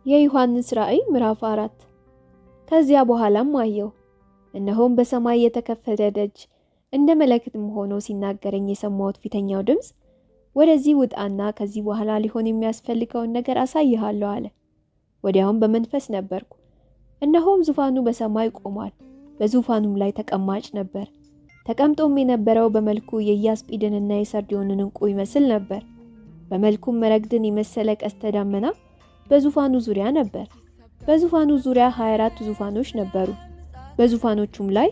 የዮሐንስ ራእይ ምዕራፍ 4። ከዚያ በኋላም አየሁ፣ እነሆም በሰማይ የተከፈተ ደጅ፣ እንደ መለከትም ሆኖ ሲናገረኝ የሰማሁት ፊተኛው ድምፅ ወደዚህ ውጣና ከዚህ በኋላ ሊሆን የሚያስፈልገውን ነገር አሳይሃለሁ አለ። ወዲያውም በመንፈስ ነበርኩ፣ እነሆም ዙፋኑ በሰማይ ቆሟል፣ በዙፋኑም ላይ ተቀማጭ ነበር። ተቀምጦም የነበረው በመልኩ የኢያስጲድንና የሰርዲዮንን ዕንቁ ይመስል ነበር። በመልኩም መረግድን የመሰለ ቀስተ ደመና በዙፋኑ ዙሪያ ነበር። በዙፋኑ ዙሪያ 24 ዙፋኖች ነበሩ። በዙፋኖቹም ላይ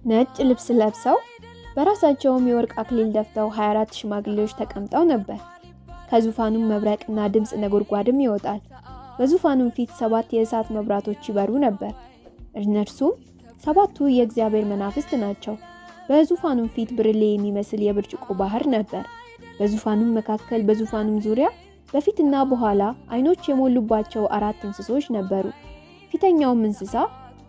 ነጭ ልብስ ለብሰው በራሳቸውም የወርቅ አክሊል ደፍተው 24 ሽማግሌዎች ተቀምጠው ነበር። ከዙፋኑም መብረቅና ድምፅ ነጎድጓድም ይወጣል። በዙፋኑም ፊት ሰባት የእሳት መብራቶች ይበሩ ነበር። እነርሱም ሰባቱ የእግዚአብሔር መናፍስት ናቸው። በዙፋኑም ፊት ብርሌ የሚመስል የብርጭቆ ባህር ነበር። በዙፋኑም መካከል በዙፋኑም ዙሪያ በፊትና በኋላ ዓይኖች የሞሉባቸው አራት እንስሶች ነበሩ። ፊተኛውም እንስሳ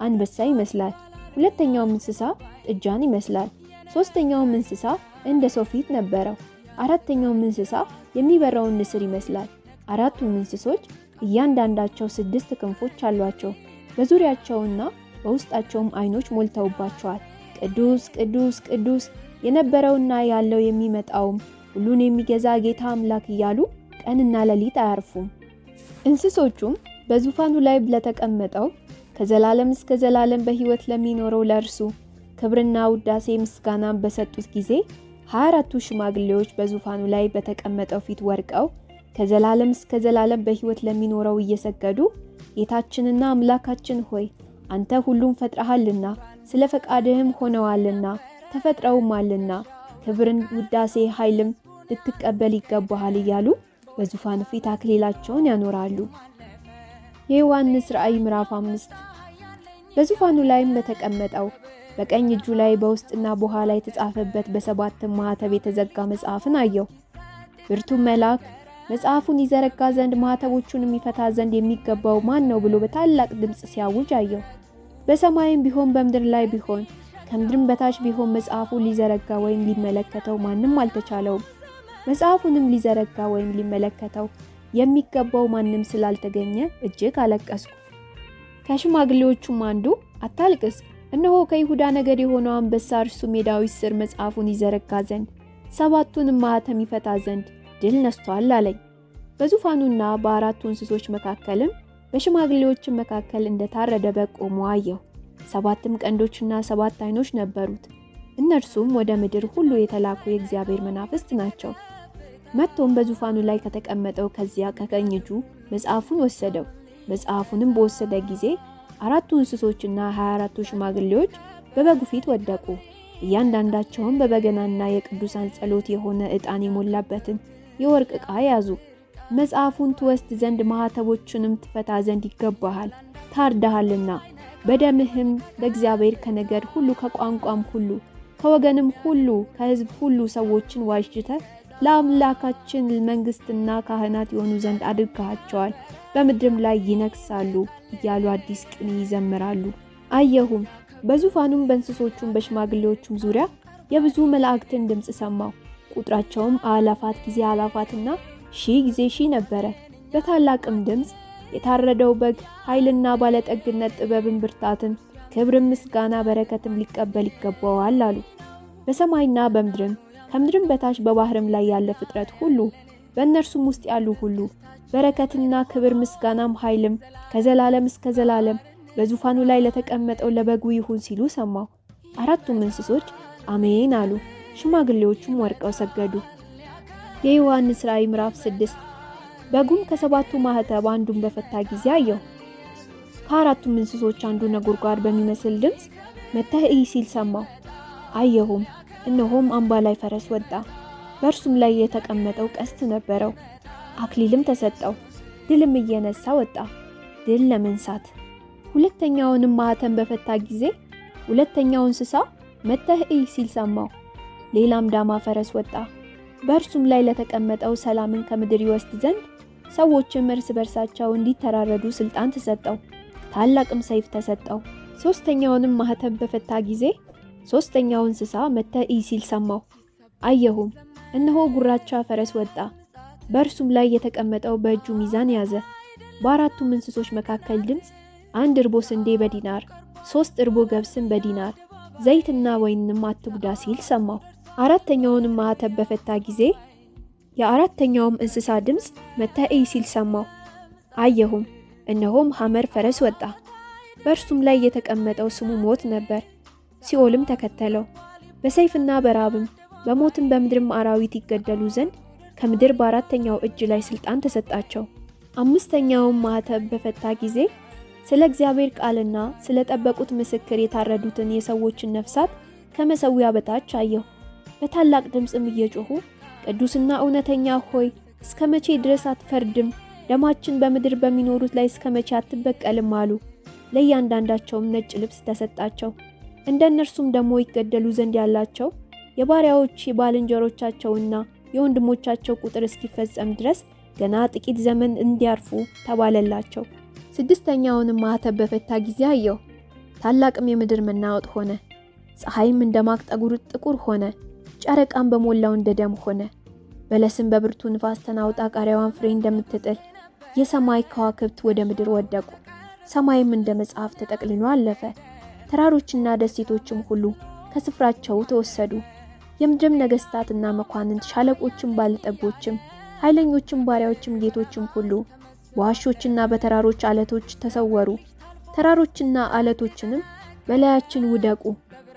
አንበሳ ይመስላል። ሁለተኛውም እንስሳ ጥጃን ይመስላል። ሶስተኛውም እንስሳ እንደ ሰው ፊት ነበረው። አራተኛውም እንስሳ የሚበረውን ንስር ይመስላል። አራቱም እንስሶች እያንዳንዳቸው ስድስት ክንፎች አሏቸው። በዙሪያቸውና በውስጣቸውም ዓይኖች ሞልተውባቸዋል። ቅዱስ ቅዱስ ቅዱስ የነበረውና ያለው የሚመጣውም ሁሉን የሚገዛ ጌታ አምላክ እያሉ ቀንና ሌሊት አያርፉም። እንስሶቹም በዙፋኑ ላይ ለተቀመጠው ከዘላለም እስከ ዘላለም በሕይወት ለሚኖረው ለእርሱ ክብርና ውዳሴ ምስጋናን በሰጡት ጊዜ 24ቱ ሽማግሌዎች በዙፋኑ ላይ በተቀመጠው ፊት ወድቀው ከዘላለም እስከ ዘላለም በሕይወት ለሚኖረው እየሰገዱ ጌታችንና አምላካችን ሆይ፣ አንተ ሁሉም ፈጥረሃልና፣ ስለ ፈቃድህም ሆነዋልና ተፈጥረውማልና፣ ክብርን፣ ውዳሴ፣ ኃይልም ልትቀበል ይገባሃል እያሉ በዙፋኑ ፊት አክሊላቸውን ያኖራሉ። የዮሐንስ ራእይ ምዕራፍ 5። በዙፋኑ ላይም በተቀመጠው በቀኝ እጁ ላይ በውስጥና በኋላ የተጻፈበት በሰባት ማኅተም የተዘጋ መጽሐፍን አየሁ። ብርቱ መልአክ መጽሐፉን ይዘረጋ ዘንድ ማኅተሞቹንም ይፈታ ዘንድ የሚገባው ማን ነው ብሎ በታላቅ ድምፅ ሲያውጅ አየሁ። በሰማይም ቢሆን፣ በምድር ላይ ቢሆን፣ ከምድርም በታች ቢሆን መጽሐፉን ሊዘረጋ ወይም ሊመለከተው ማንም አልተቻለውም። መጽሐፉንም ሊዘረጋ ወይም ሊመለከተው የሚገባው ማንም ስላልተገኘ እጅግ አለቀስኩ። ከሽማግሌዎቹም አንዱ አታልቅስ፣ እነሆ ከይሁዳ ነገድ የሆነው አንበሳ፣ እርሱም የዳዊት ሥር፣ መጽሐፉን ይዘረጋ ዘንድ ሰባቱንም ማኅተም ይፈታ ዘንድ ድል ነስቷል አለኝ። በዙፋኑና በአራቱ እንስሶች መካከልም በሽማግሌዎችም መካከል እንደታረደ በግ ቆሞ አየሁ። ሰባትም ቀንዶችና ሰባት ዓይኖች ነበሩት። እነርሱም ወደ ምድር ሁሉ የተላኩ የእግዚአብሔር መናፍስት ናቸው። መጥቶም በዙፋኑ ላይ ከተቀመጠው ከዚያ ከቀኝ እጁ መጽሐፉን ወሰደው። መጽሐፉንም በወሰደ ጊዜ አራቱ እንስሶችና 24ቱ ሽማግሌዎች በበጉ ፊት ወደቁ። እያንዳንዳቸውም በበገናና የቅዱሳን ጸሎት የሆነ ዕጣን የሞላበትን የወርቅ ዕቃ ያዙ። መጽሐፉን ትወስድ ዘንድ ማኅተሞቹንም ትፈታ ዘንድ ይገባሃል፣ ታርደሃልና በደምህም ለእግዚአብሔር ከነገድ ሁሉ፣ ከቋንቋም ሁሉ፣ ከወገንም ሁሉ፣ ከሕዝብ ሁሉ ሰዎችን ዋጅተህ ለአምላካችን መንግሥትና ካህናት የሆኑ ዘንድ አድርገሃቸዋል፣ በምድርም ላይ ይነግሣሉ እያሉ አዲስ ቅኔ ይዘምራሉ። አየሁም፣ በዙፋኑም በእንስሶቹም በሽማግሌዎቹም ዙሪያ የብዙ መላእክትን ድምፅ ሰማሁ። ቁጥራቸውም አእላፋት ጊዜ አእላፋትና ሺህ ጊዜ ሺህ ነበረ። በታላቅም ድምፅ የታረደው በግ ኃይልና ባለጠግነት፣ ጥበብን፣ ብርታትን፣ ክብርን፣ ምስጋና፣ በረከትም ሊቀበል ይገባዋል አሉ። በሰማይና በምድርም ከምድርም በታች በባህርም ላይ ያለ ፍጥረት ሁሉ በእነርሱም ውስጥ ያሉ ሁሉ በረከትና ክብር ምስጋናም ኃይልም ከዘላለም እስከ ዘላለም በዙፋኑ ላይ ለተቀመጠው ለበጉ ይሁን ሲሉ ሰማሁ። አራቱም እንስሶች አሜን አሉ። ሽማግሌዎቹም ወድቀው ሰገዱ። የዮሐንስ ራእይ ምዕራፍ 6። በጉም ከሰባቱ ማኅተም አንዱን በፈታ ጊዜ አየሁ። ከአራቱም እንስሶች አንዱ ነጎድጓድ በሚመስል ድምፅ መጥተህ እይ ሲል ሰማሁ። አየሁም፣ እነሆም አምባላይ ፈረስ ወጣ። በእርሱም ላይ የተቀመጠው ቀስት ነበረው። አክሊልም ተሰጠው። ድልም እየነሳ ወጣ፣ ድል ለመንሳት። ሁለተኛውንም ማኅተም በፈታ ጊዜ ሁለተኛው እንስሳ መጥተህ እይ ሲል ሰማሁ። ሌላም ዳማ ፈረስ ወጣ። በእርሱም ላይ ለተቀመጠው ሰላምን ከምድር ይወስድ ዘንድ ሰዎችም እርስ በርሳቸው እንዲተራረዱ ስልጣን ተሰጠው። ታላቅም ሰይፍ ተሰጠው። ሶስተኛውንም ማኅተም በፈታ ጊዜ ሶስተኛው እንስሳ መጥተህ እይ ሲል ሰማሁ። አየሁም፣ እነሆ ጉራቻ ፈረስ ወጣ። በእርሱም ላይ የተቀመጠው በእጁ ሚዛን ያዘ። በአራቱም እንስሶች መካከል ድምፅ 1 እርቦ ስንዴ በዲናር፣ 3 እርቦ ገብስም በዲናር፣ ዘይትና ወይንንም አትጉዳ ሲል ሰማሁ። አራተኛውንም ማኅተም በፈታ ጊዜ የአራተኛውም እንስሳ ድምፅ መጥተህ እይ ሲል ሰማሁ። አየሁም፣ እነሆም ሐመር ፈረስ ወጣ። በእርሱም ላይ የተቀመጠው ስሙ ሞት ነበር፣ ሲኦልም ተከተለው። በሰይፍና በራብም በሞትም በምድርም አራዊት ይገደሉ ዘንድ ከምድር በአራተኛው እጅ ላይ ስልጣን ተሰጣቸው። አምስተኛውም ማኅተም በፈታ ጊዜ ስለ እግዚአብሔር ቃልና ስለ ጠበቁት ምስክር የታረዱትን የሰዎችን ነፍሳት ከመሠዊያ በታች አየሁ። በታላቅ ድምፅም እየጮኹ ቅዱስና እውነተኛ ሆይ እስከ መቼ ድረስ አትፈርድም? ደማችን በምድር በሚኖሩት ላይ እስከ መቼ አትበቀልም? አሉ። ለእያንዳንዳቸውም ነጭ ልብስ ተሰጣቸው። እንደ እነርሱም ደግሞ ይገደሉ ዘንድ ያላቸው የባሪያዎች የባልንጀሮቻቸውና የወንድሞቻቸው ቁጥር እስኪፈጸም ድረስ ገና ጥቂት ዘመን እንዲያርፉ ተባለላቸው። ስድስተኛውንም ማኅተም በፈታ ጊዜ አየሁ። ታላቅም የምድር መናወጥ ሆነ። ፀሐይም እንደ ማቅ ጠጉር ጥቁር ሆነ፣ ጨረቃም በሞላው እንደ ደም ሆነ። በለስም በብርቱ ንፋስ ተናውጣ ቃሪያዋን ፍሬ እንደምትጥል የሰማይ ከዋክብት ወደ ምድር ወደቁ። ሰማይም እንደ መጽሐፍ ተጠቅልሎ አለፈ። ተራሮችና ደሴቶችም ሁሉ ከስፍራቸው ተወሰዱ። የምድርም ነገስታትና መኳንንት፣ ሻለቆችም፣ ባለጠጎችም፣ ኃይለኞችም፣ ባሪያዎችም፣ ጌቶችም ሁሉ በዋሾችና በተራሮች አለቶች ተሰወሩ። ተራሮችና አለቶችንም በላያችን ውደቁ፣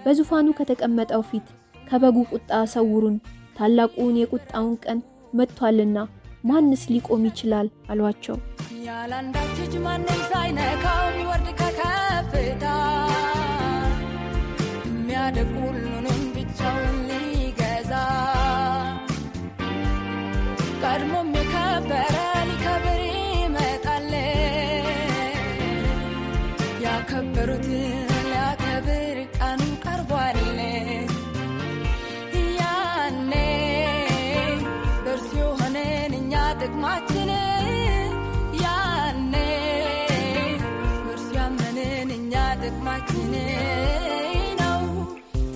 በዙፋኑ ከተቀመጠው ፊት ከበጉ ቁጣ ሰውሩን፣ ታላቁን የቁጣውን ቀን መጥቷልና ማንስ ሊቆም ይችላል? አሏቸው። ያላንዳች እጅ ማንም ሳይነካው የሚወርድ ከከፍታ የሚያደቅ ሁሉንም ብቻውን ሊገዛ ቀድሞም የከበረ ሊከብር ይመጣል። ያከበሩትን ሊያከብር ቀኑ ቀርቧል። ያኔ በእርሱ የሆንን እኛ ጥቅማችን፣ ያኔ በእርሱ ያመንን እኛ ጥቅማችን ነው።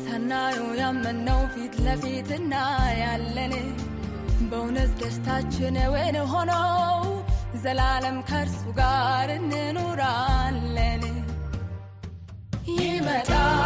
ሳናየው ያመንነው ፊት ለፊት እናያለን። በእውነት ደስታችን እውን ሆኖ ዘላለም ከእርሱ ጋር እንኖራለን። ይመጣል።